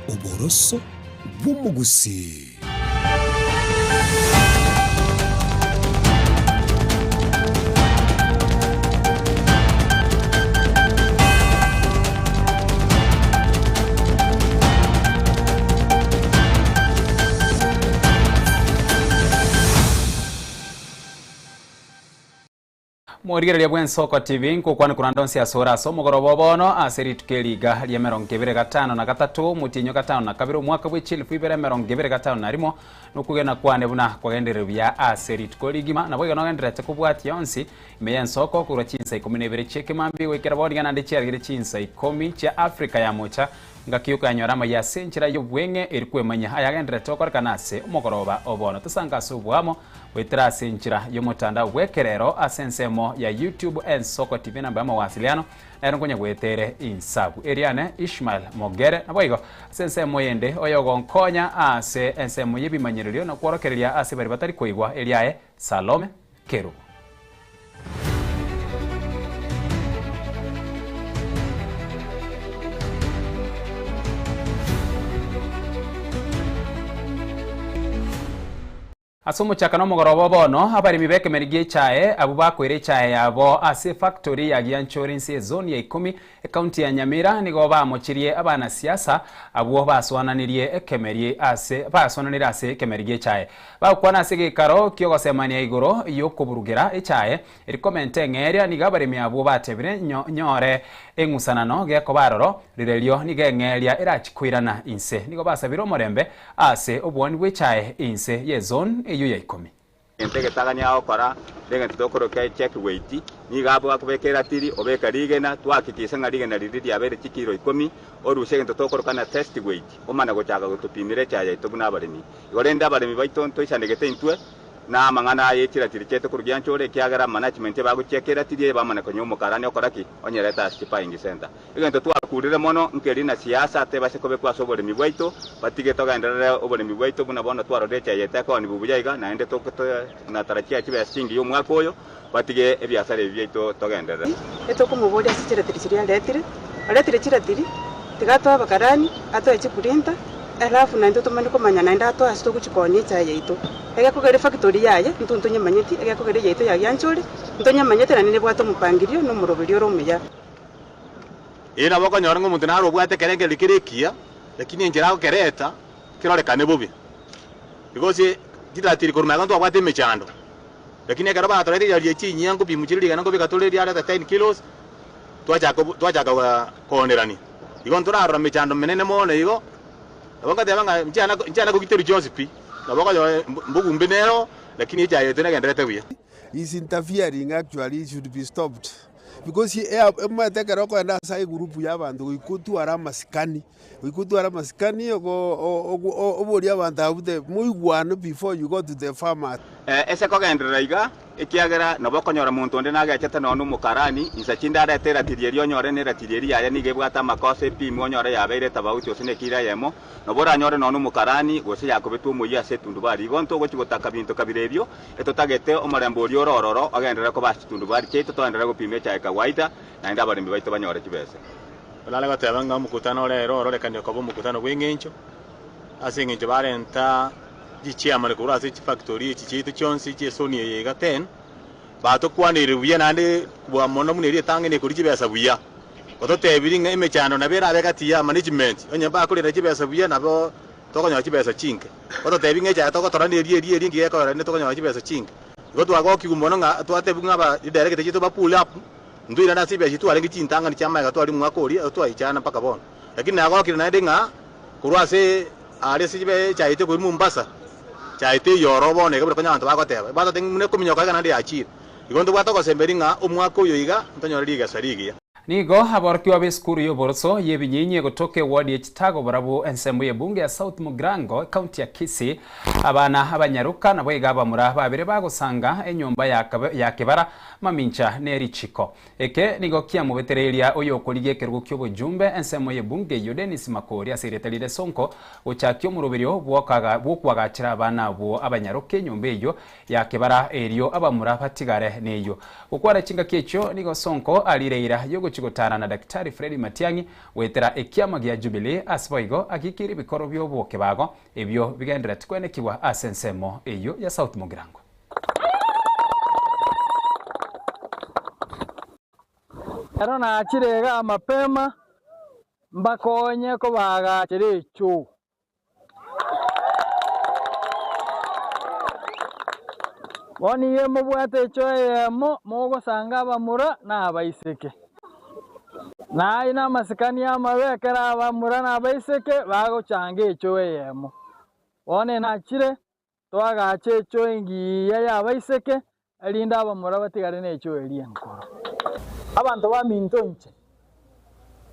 Oboroso bw'omogusii. Morigereria bw'Ensoko TV, nkokwana korwa ande onsi ase ore ase omogoroba o bono, ase rituko eri iga ri'emerongo ebere gatano na gatato, omotienyi o gatano na kabere, omwaka bwe chielfu ibere emerongo ebere gatano na rimo, nokwegena kwane buna kwagenderire buya ase rituko rigima, naboigo nogendererete kobwatia onsi ime y'ensoko korwa chinsa ikomi na ibere chi'ekemambia goikera bono iga naende chiarigire chinsa ikomi chia Africa ya mocha, ngaki y'okoyanyora amaya ase enchera y'obweng'e eri kwemanya ayagendererete gokorekana ase omogoroba o bono. Tosange ase oboamo. Goetera ase enchera y'omotandao bw'ekerero ase ensemo ya YouTube Ensoko TV enamba y'amawasiliano nero nkonya goetere insabu eriane Ishmael Mogere naboigo ase ensemo yende oyogonkonya ase ensemo y'ebimanyererio na kworokereria ase baria batari koigwa eriaye Salome Kerubo. Ase omochakano omogoroba o bono, abaremi b'ekemeri gi'echae abwo bakoira echae yabo ase efactori ya Gianchore inse y'ezoni ya ikomi, ekaunti ya Nyamira, nigo bamochirie abanasiasa abwo basoananirie ekemeri ase basoananire ase ekemeri gi'echae. Bagokwana ase egeikaro ki'ogosemania igoro y'okoburugera echae, erikomenta eng'eria nigo abaremi abwo batebire nyore eng'usanano gekoba aroro, rirerio nigo eng'eria erachi koirana inse. Nigo basabire omorembe Ase obwoani bw'echae inse y'ezone eyio ya ikomi. Egento egetagani agokora negento tokoroka check weight, nigo abwo akobeka eratiri, obeka rigena, twahakikisha ng'a rigena riria riabeire chikiro ikomi, orusie egento tokoroka na test weight, omana gochaka gotopimera echae yaito buna abaremi. Igo rende abaremi baito ntoisanegete intwe na amang'ana aya echiratiri chiaito korwa gianchore, ekiagera management ebagochieka eratiri eye bamana konywa omokarani okora ki? Onyerete ase chibuying center. Egento twakurire mono nkeri na siasa tebase kobekwa ase oboremi bwaito, batige togenderere oboremi bwaito buna bono twarorire echae yaito ekoonigwa buya iga, naende natarachia chibesa chingiya omwaka oyo, batige ebiasara ebi biaito togenderere. Etokomoboria ase chiratiri chiria aretire, oretire chiratiri, tiga atoe abakarani, atoe chiprinter, alafu naintwe tomanye komanya naende atoe ase togochikoonia echae yaito. Egekogera efactory yaye, intwe ntonyemanyeti, egekogera eyaito ya Gianchore, ntonyemanyete naende nebwate omopangirio na omoroberio ore omuya. Ee, nabo okonyora ng'a omonto nare obwate ekerengererio kere ekiya, lakini enchera agokereta kerorekane bobe. Because chiratiri korwa magega ntwabwate emechando, lakini ekero batoretire riaria echi chinyia nkopimwa chire rigana nkobeka tore riareta ten kilos, twachaka obo twachaka koonerania. Igo ntorarora emechando menene mono igo, nabo ngoteba ng'a nchiana nchiana kogiterwa chionsi pi, nabo okonyora mbogumbe nero, lakini echaye yaito negendererete buya. Is interfering actually should be stopped. Because omanyete ekero okoenda ase egroup ya abanto goika otware amasikani, goika otware amasikani oborie abanto abwo the moigwane before you go to the farmers. Ase kogenderera iga, ekiagera nabo okonyora monto onde nagechete nonya nomokarani, insa chinde arete eratiri eria onyore neratiri eria yaye nigo ebwate amakosa epimwe onyore yabeire etabauti gose nekiro eyemo, nabo oranyore nonya nomokarani gose yakobetwe omoyio ase etundubari. Igo ntogochia gotaka binto kabere ebio, Etotagete omorembe oria ore ororo ogenderere koba ase chitundubari chiaito, togenderere gopima echae kawaida, naende abaremi baito banyore chibesa. Nare goteba ng'a omokutano ore ere ororekanie koba omokutano bw'engencho, ase engencho barenta chichairman korwa ase chifactory echi chiaito chionsi chi'esoni eye iga ten, batokwaneire buya naende kobua mono buna eria etang'ani ekoria chibesa buya. Ototebirie ng'a emechando nabo erabe gati ya management, onye bakorenda chibesa buya nabo tokonyora chibesa chinke. Ototebi ng'a echaye togotora neria eria eria engiya ekogera rende tokonyora chibesa chinke. Igo twagokigwa mono ng'a twatebigwa ng'a aba director chiaito ba pull up, ntoirane ase chibesa chiria twarenge chintang'ani chia magega twari omwaka oria twaichana mpaka bono. Lakini nagokire naende ng'a korwa ase aria ase chibe echaye yaito ekorwa Mombasa, echaye teiyo ororo bono iga buna konya abanto bagoteba. Batotebia ng'a buna ekominyoka iga naende yachire. Igo ntobwate ogosemberia ng'a omwaka oyo iga ntonyore rigesa rigiya. Nigo aborokigwa b'esukuru y'oboroso y'ebinyinyi egotoka eward ye Chitago barabwo ensemo y'ebunge ya South Mugirango, ekaunti ya Kisii. Abana abanyaroka naboigo abamura babere bagosanga enyomba ya kebara mamincha ne richiko. Eke nigo kiamobetereiria oyokorigia ekerogo ki'obojumbe ensemo y'ebunge eyio Dennis Makori ase erieta rire Sonko gochakia omoroberio bw'okoagachera abana abwo abanyaroka enyomba eyio ya kebara erio abamura batigare neyio. Gokwana chingaki echio nigo Sonko arire eira y'ogochia. gochia gotara na Daktari Fred Matiang'i goetera ekiama gia Jubilee ase boigo agikeire ebikoro bi'obokebago ebio bigenderereti koenekigwa ase ensemo eyio ya South Mugirango. Ero nachire igaa mapema, mbakonye kobaagachera echoo. Bono iga mobwate echoo eyemo, mogosanga abamura na abaiseke. Na ayio namasikani amabe ekero abamura na abaiseke bagochanga echoo eyemo. Bono enachire, toagache echoo engiya y'abaiseke, erinde abamura batigare nechoo eria enkoro. Abanto baminto inche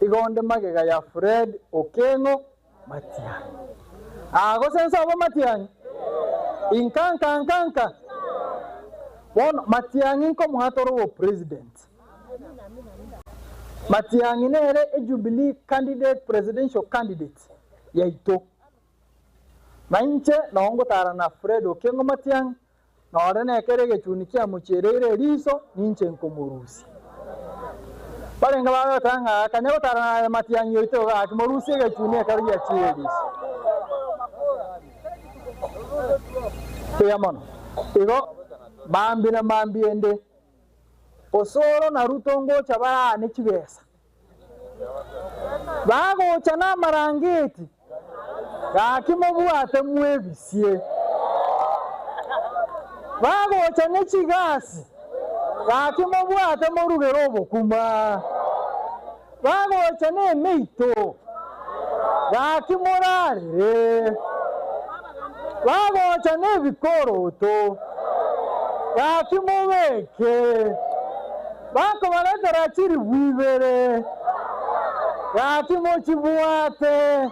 igo onde magega ya Fred Okengo Matiang'i. Aa gose nsobo Matiang'i? Inka nka nka nka. Bono Matiang'i nkomoa tore obopresident. Matiang'i nere eJubilee candidate presidential candidate yaito. Na inche nao ngotara na Fred Okengo Matiang'i Nore nekero egechuni kiamochiereire eriso, ninche nkomorusia. Barenge bagoteba ng'a kanya gotara naye matiang'i oito gaki morusie egechuni ekero giachiire eriso. Buya mono. Igo mambia na mambia ende, Osoro na Ruto ngocha baraane chibesa. Bagocha namarangeti, gaki mobwate mwebisie. Bagocha ne chigasi, gaki mobwate morugere obokuma. Bagocha nemeito, gaki morarere. Bagocha nebikoroto, gaki mobeke. Bakobaretera chilifu ibere, gaki mochibwate.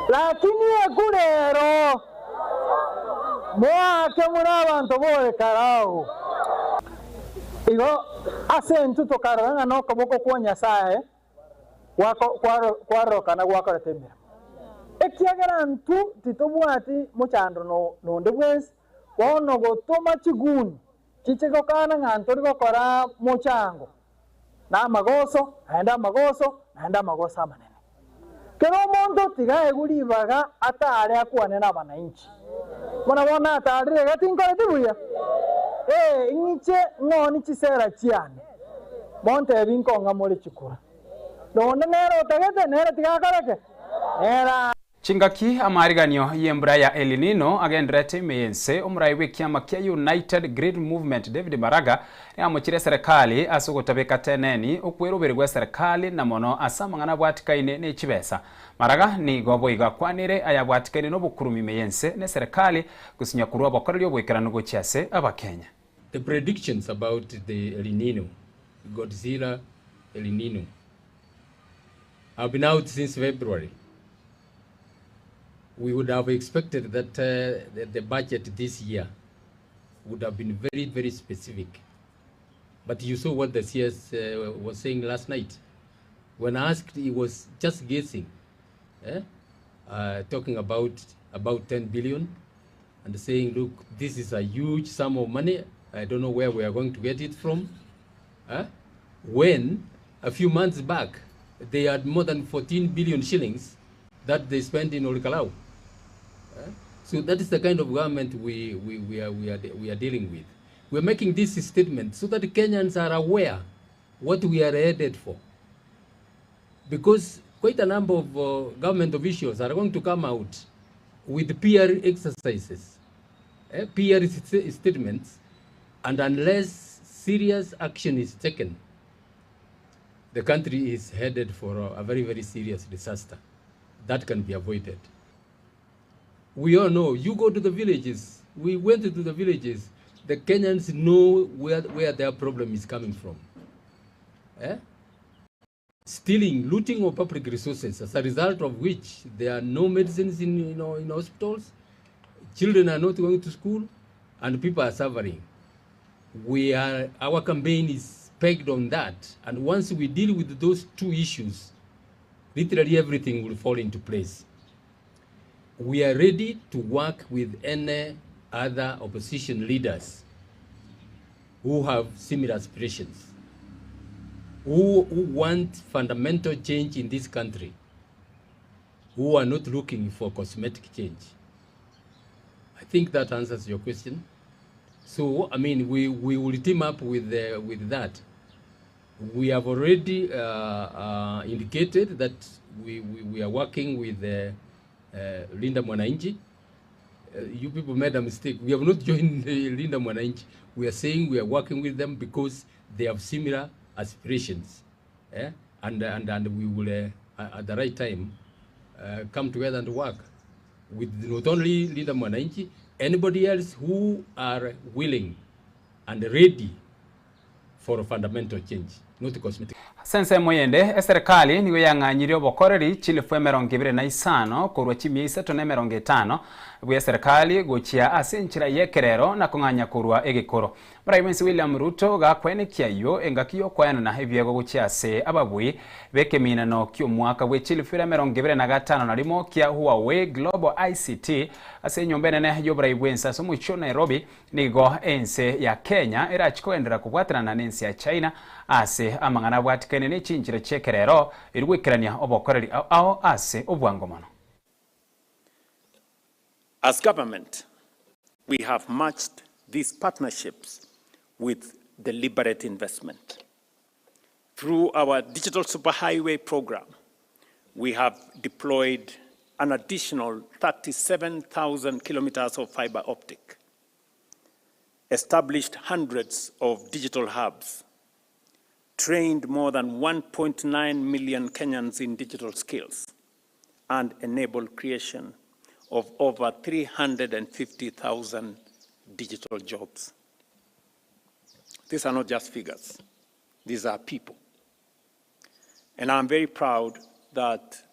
Lakini ekura ero, moake buna abanto bore Karao. Igo ase intwe tokarora ng'a nokoboko kwa Nyasae kwarorokana gwakorete emeremo, ekiagera intwe titobwati mochando nonde bwensi. Bono gotoma chiguni chiche gokana ng'a ntori gokora mochango, na amagoso, naende amagoso, naende amagoso amanene. Kera omonto tiga aegwe ribaga ataare akwane nabananchi. Buna bono nataarire iga tinkoreti buya? Ee, ing'iche ng'onie chisera chiane, montebi nkong'a more chikura. Nonde nere otagete, nere tiga akore ki? Nere. Chingaki amaariganio y'embura ya El Nino agendererete ime y'ense, omorai bw'ekiama kia United Green Movement David Maraga niamochire eserekari ase ogotabeka teneni okweroberi gw'eserekari na mono ase amang'ana abwatikaine ne chibesa. Maraga nigo boigo akwanire ayabwatikaine nobokurumi ime y'ense na eserekari gosinywa korwa obokoreri oboikeranu gochia ase Abakenya. The predictions about the El Nino, Godzilla El Nino have been out since February. We would have expected that uh, the, the budget this year would have been very, very specific. But you saw what the CS uh, was saying last night. When asked, he was just guessing, eh? uh, talking about about 10 billion and saying, look, this is a huge sum of money. I don't know where we are going to get it from. Eh? When a few months back, they had more than 14 billion shillings that they spent in Olkalou. Eh? So that is the kind of government we, we, we, are, we, are, we are dealing with. We are making this statement so that Kenyans are aware what we are headed for. Because quite a number of uh, government officials are going to come out with PR exercises, eh, PR statements, and unless serious action is taken, the country is headed for a, a very, very serious disaster that can be avoided. We all know, you go to the villages, we went to the villages, the Kenyans know where, where their problem is coming from. Eh? Stealing, looting of public resources, as a result of which there are no medicines in, you know, in hospitals, children are not going to school, and people are suffering. We are, our campaign is pegged on that, and once we deal with those two issues, literally everything will fall into place. We are ready to work with any other opposition leaders. who have similar aspirations, who, who want fundamental change in this country, who are not looking for cosmetic change. I think that answers your question. So, I mean, we, we will team up with, with that. We have already indicated that we, we, we are working with Linda Mwananchi. You people made a mistake. We have not joined Linda Mwananchi. We are saying we are working with them because they have similar aspirations. Eh? And, and, and we will, at the right time, come together and work with not only Linda Mwananchi, anybody else who are willing and ready for a fundamental change, not cosmetic. Ase ensemo eyende, eserekari nigo yang'anyirie obokoreri chilifu emerongo ebere na isano korwa chimia isato na emerongo etano bw'eserekari gochia ase enchera y'ekerero na kong'anya korwa egekoro. Omorai bwensi William Ruto gakwenekia ayio engaki y'okoenana ebiegwa gochia ase ababui b'ekeminano ki'omwaka bwe chilifu ira emerongo ebere na gatano na rimo kia Huawei Global ICT ase enyomba enene y'oborai bwensi ase omochie o Nairobi. Nigo ense ya Kenya erachi kogenderera kobwatanana nense ya China ase amang'ana abwatikaine ne chinchera chi'ekerero erio goikerania obokoreri ao ao ase obwango mono. As government, we have matched these partnerships with deliberate investment. Through our Digital Superhighway program, we have deployed an additional 37,000 kilometers of fiber optic, established hundreds of digital hubs, trained more than 1.9 million Kenyans in digital skills, and enabled creation of over 350,000 digital jobs. These are not just figures. These are people. And I'm very proud that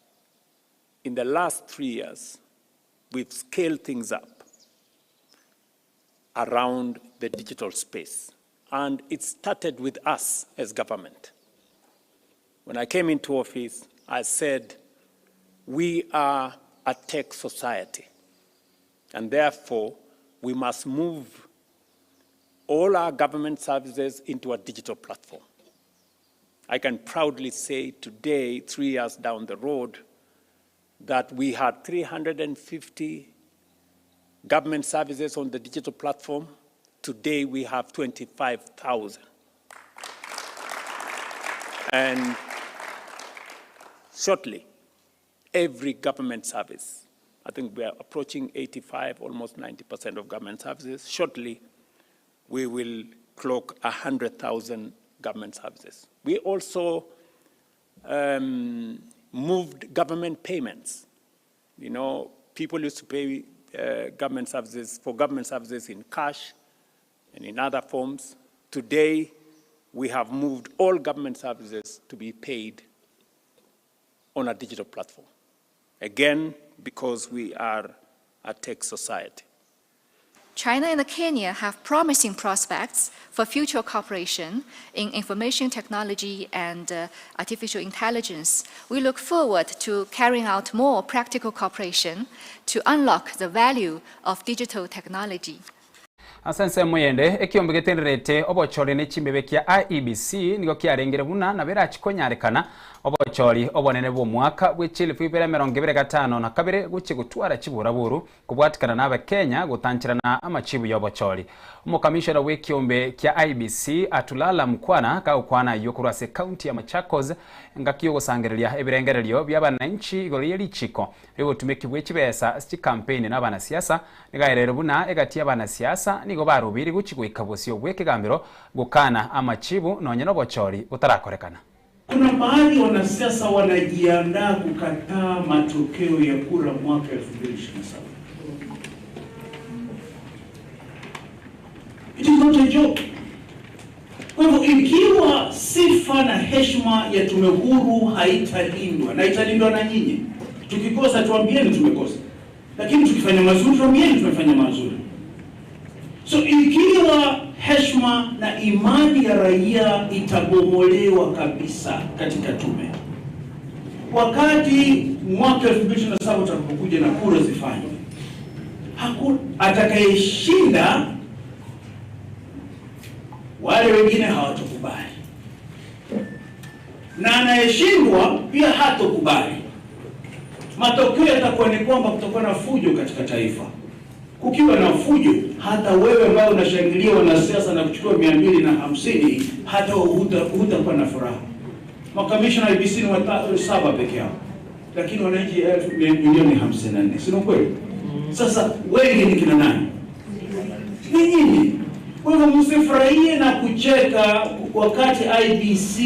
in the last 3 years, we've scaled things up around the digital space. And it started with us as government. When I came into office, I said, we are a tech society, and therefore we must move all our government services into a digital platform. I can proudly say today, 3 years down the road, that we had 350 government services on the digital platform. Today we have 25,000. And shortly, every government service, I think we are approaching 85, almost 90% of government services. Shortly, we will clock 100,000 government services. We also moved government payments. People used to pay government services for government services in cash and in other forms. Today, we have moved all government services to be paid on a digital platform. Again, because we are a tech society. China and Kenya have promising prospects for future cooperation in information technology and artificial intelligence. We look forward to carrying out more practical cooperation to unlock the value of digital technology. Ase ensemo eyende, ekiombe getenderete obochori ne chimbebe kia IEBC nigo kiarengire buna nabo erachi konyarekana obochori obonene bw'omwaka bwe chilifu ibere emerongo ebere gatano na kabere gochia gotwara chiburaburu kobwatikana na Abakenya gotancherana amachibu y'obochori. Omokamishona bw'ekiombe kia IEBC Atulala Mkwana kagokwana ayio korwa ase ekaunti ya Machakos engaki y'ogosangereria ebirengererio bi'abananchi igoro ye richiko ri'obotumeki bwe chibesa ase chikampeni na abanasiasa nigo aererire buna egati y'abanasiasa nigo barobeire gochia goika bosio bw'ekegambero gokana amachibu nonya nobochori botarakorekana. Kuna baadhi ya wanasiasa wanajiandaa kukataa matokeo ya kura mwaka 2027. It is not a joke. Kwa hivyo ikiwa sifa na heshima ya tume huru haitalindwa, na italindwa na nyinyi. Tukikosa tuambieni tumekosa, lakini tukifanya mazuri tuambieni tumefanya mazuri. So ikiwa heshima na imani ya raia itabomolewa kabisa katika tume, wakati mwaka 2027 utakapokuja na kura zifanywe, hakuna atakayeshinda Wale wengine hawatokubali, na anayeshindwa pia hatokubali. Matokeo yatakuwa ni kwamba kutakuwa na fujo katika taifa. Kukiwa na fujo, hata wewe ambaye unashangilia wanasiasa na kuchukua 250, hata hutakuwa na furaha. Makamishna IEBC ni 7 peke yao, lakini wananchi 54,000,000, si ni kweli? Sasa wengi ni kina nani? Ni nyinyi. Kwa hivyo msifurahie na kucheka wakati IEBC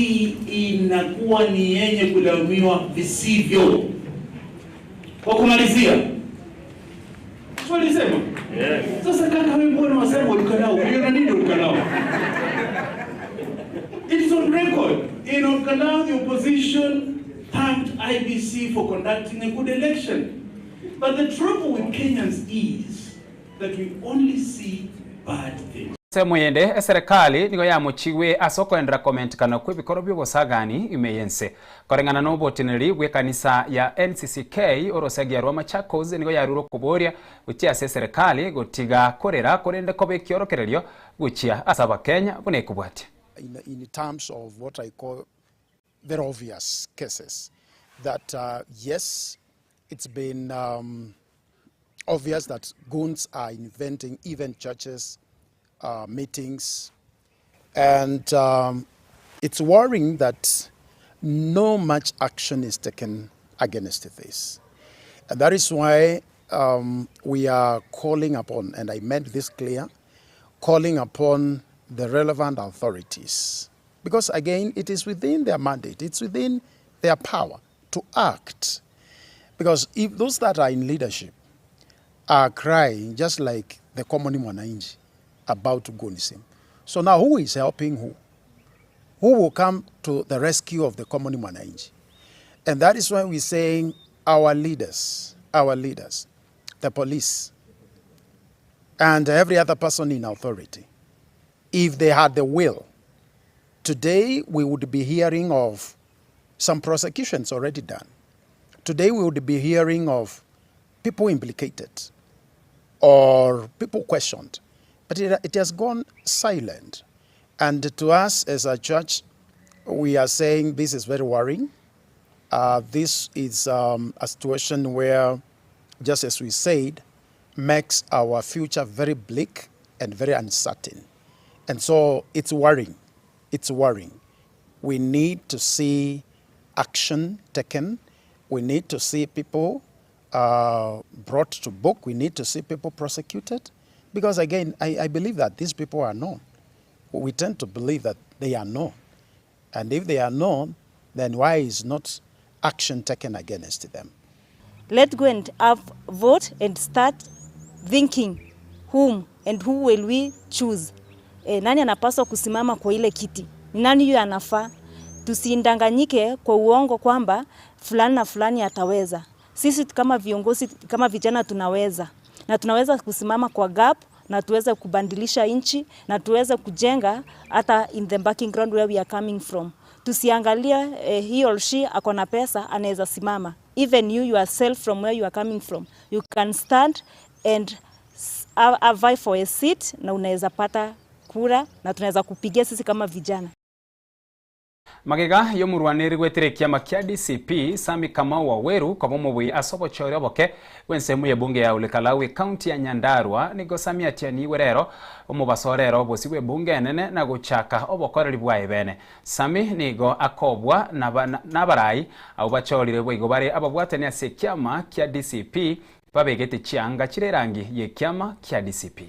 inakuwa ni yenye kulaumiwa visivyo. Kwa kumalizia, swali sema. Yes. Sasa kaka, wewe mbona wasema Olkalou? Uliona nini Olkalou? It is on record. In Olkalou, the opposition thanked IEBC for conducting a good election. But the trouble with Kenyans is that we only see bad things. Semo yende eserikali nigo yamochiwe ase okoendera komentekana kwa ebikoro bia obosagani ime yense. Koreng'ana na oboteneri bwa ekanisa ya NCCK orosagia rwa Machakos nigo yarure okoboria gochia ase eserikali gotiga korera korende koba ekiorokererio gochia ase abakenya buna ekobwatia. In terms of what I call very obvious cases, that yes, it's been obvious that goons are inventing even churches, meetings, and it's worrying that no much action is taken against this. And that is why we are calling upon, and I made this clear, calling upon the relevant authorities. Because again, it is within their mandate, it's within their power to act. Because if those that are in leadership are crying, just like the common mwananchi, about Goonism. So now who is helping who? Who will come to the rescue of the common mwananchi? And that is why we're saying our leaders, the police, and every other person in authority, if they had the will, today we would be hearing of some prosecutions already done. Today we would be hearing of people implicated or people questioned. But it has gone silent. And to us as a church, we are saying this is very worrying. This is a situation where, just as we said, makes our future very bleak and very uncertain. And so it's worrying. It's worrying. We need to see action taken. We need to see people brought to book. We need to see people prosecuted. Because again, I believe that these people are known. We tend to believe that they are known. And if they are known, then why is not action taken against them? Let's go and have vote and start thinking whom and who will we choose. Nani anapaswa kusimama kwa ile kiti? Nani huyo anafaa? Tusindanganyike kwa uongo kwamba fulani na fulani ataweza. Sisi kama viongozi, kama vijana tunaweza. Na tunaweza kusimama kwa gap na tuweze kubadilisha nchi na tuweze kujenga hata in the backing ground where we are coming from. Tusiangalie he or she ako na pesa anaweza simama. Even you yourself from where you are coming from, you can stand and vie for a seat na unaweza pata kura na tunaweza kupigia sisi kama vijana. Magega yomurwaneri gwetere kiama kia DCP Sammy Kamau Waweru kwa bomobwi asobochore oboke bw'ensemo ya bunge ya Olkalou county ya Nyandarua nigo Sammy atianiwe rero omubasorero bosi bwe bunge enene na gochaka obokoreri bwaye bene. Sammy nigo akobwa n'abarai abo bachorire bwigo bare ababwatani ase kiama kia DCP babegete chianga chirerangi ye kiama kia DCP.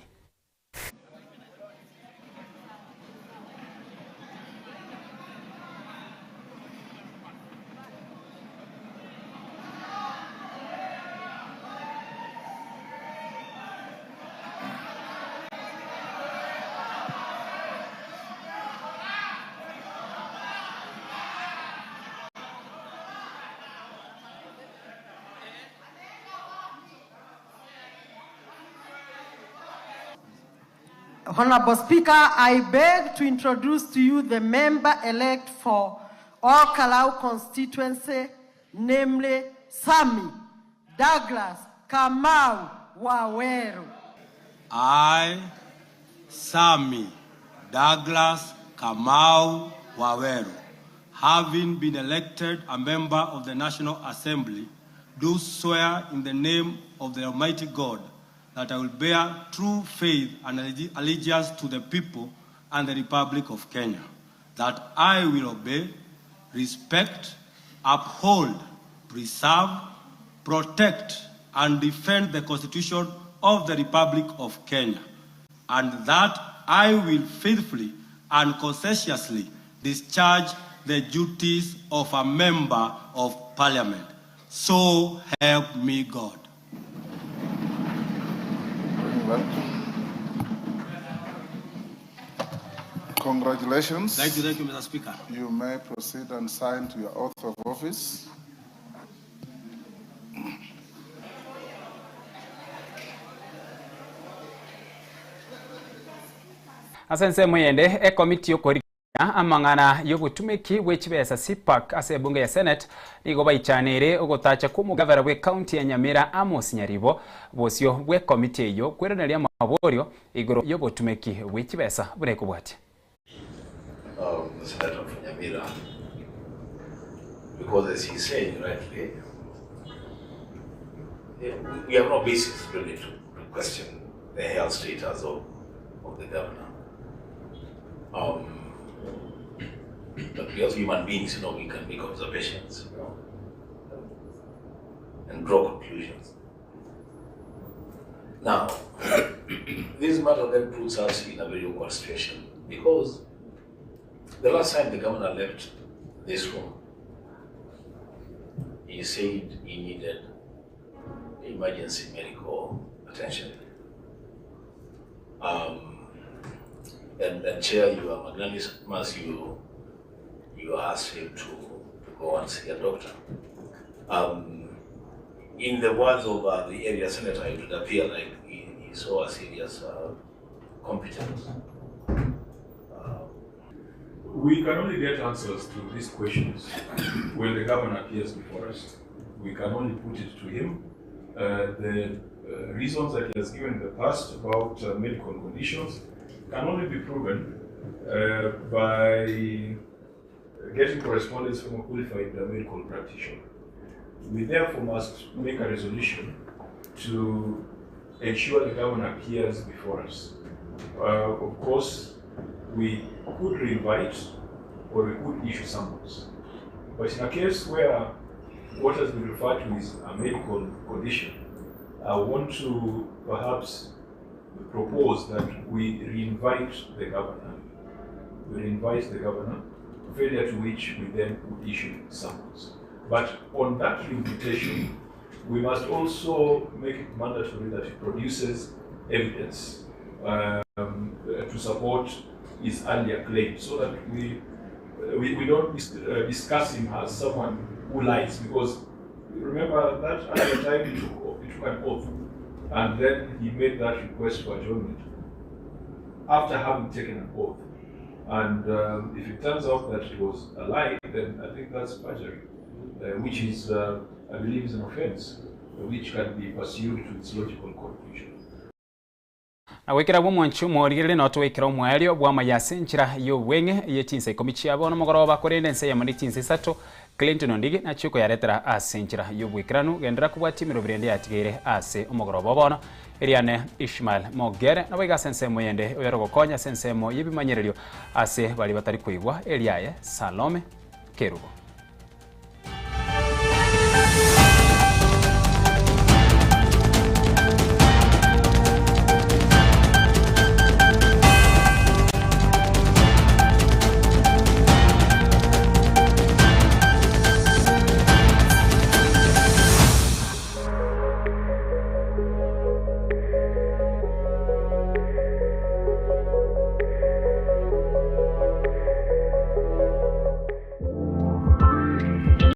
Honorable Speaker, I beg to introduce to you the member-elect for Olkalou constituency, namely Sammy Douglas Kamau Waweru. I, Sammy Douglas Kamau Waweru, having been elected a member of the National Assembly, do swear in the name of the Almighty God that I will bear true faith and allegiance to the people and the Republic of Kenya, that I will obey, respect, uphold, preserve, protect, and defend the Constitution of the Republic of Kenya, and that I will faithfully and conscientiously discharge the duties of a member of Parliament. So help me God. Congratulations. Thank you, thank you, Mr. Speaker. You may proceed and sign to your oath of office. Ase ensemo eyende, ekomiti y'okorigereria amang'ana y'obotumeki bwe chibesa CPAC ase ebunge ya Senate nigo baichaneire ogotacha kw'omogavera bw'ecounty ya Nyamira Amos Nyaribo bosio bw'ekomiti eyio kweraneria amaborio igoro y'obotumeki bwe chibesa buna ekobwatia. Um, the senator from Nyamira, because as he's saying rightly, we have no basis really to, to question the health status of, of the governor. Um, but we as human beings, you know, we can make observations, you know, and draw conclusions. Now, this matter then puts us in a very awkward situation because the last time the governor left this room, he said he needed emergency medical attention. Um, and, and Chair, you are magnanimous, you, you asked him to, to go and see a doctor. Um, in the words of uh, the area senator, it would appear like he, he saw a serious uh, competence. We can only get answers to these questions when the governor appears before us. We can only put it to him. Uh, the uh, reasons that he has given in the past about uh, medical conditions can only be proven uh, by getting correspondence from a qualified uh, medical practitioner. We therefore must make a resolution to ensure the governor appears before us. Uh, of course, we could reinvite or we could issue summons. But in a case where what has been referred to is a medical condition, I want to perhaps propose that we reinvite the governor. We reinvite the governor, failure to which we then would issue summons. But on that invitation, we must also make it mandatory that he produces evidence um, to support his earlier claim so that we, we, we don't dis uh, discuss him as someone who lies because remember that at the time he took, he took an oath and then he made that request for adjournment after having taken an oath. And um, if it turns out that it was a lie, then I think that's perjury, uh, which is, uh, I believe, is an offense, uh, which can be pursued to its logical conclusion. Na goikera bw'omwanchi omorigereria nao togoikera omoerio bw'amaya ase enchera y'obweng'e ye chinsa ikomi chia bono mogoroba, korende ense eyemo ne chinsa isato Clinton Ondigi nachie koyaretera ase enchera y'oboikeranu. Genderera kobwatia emeroberi ende yatigaire ase omogoroba o bono. Eriane Ishmael Mogere naboigo ase ensemo eyende oyore ogokonya ase ensemo y'ebimanyererio ase baria batari koigwa eriaye Salome Kerubo.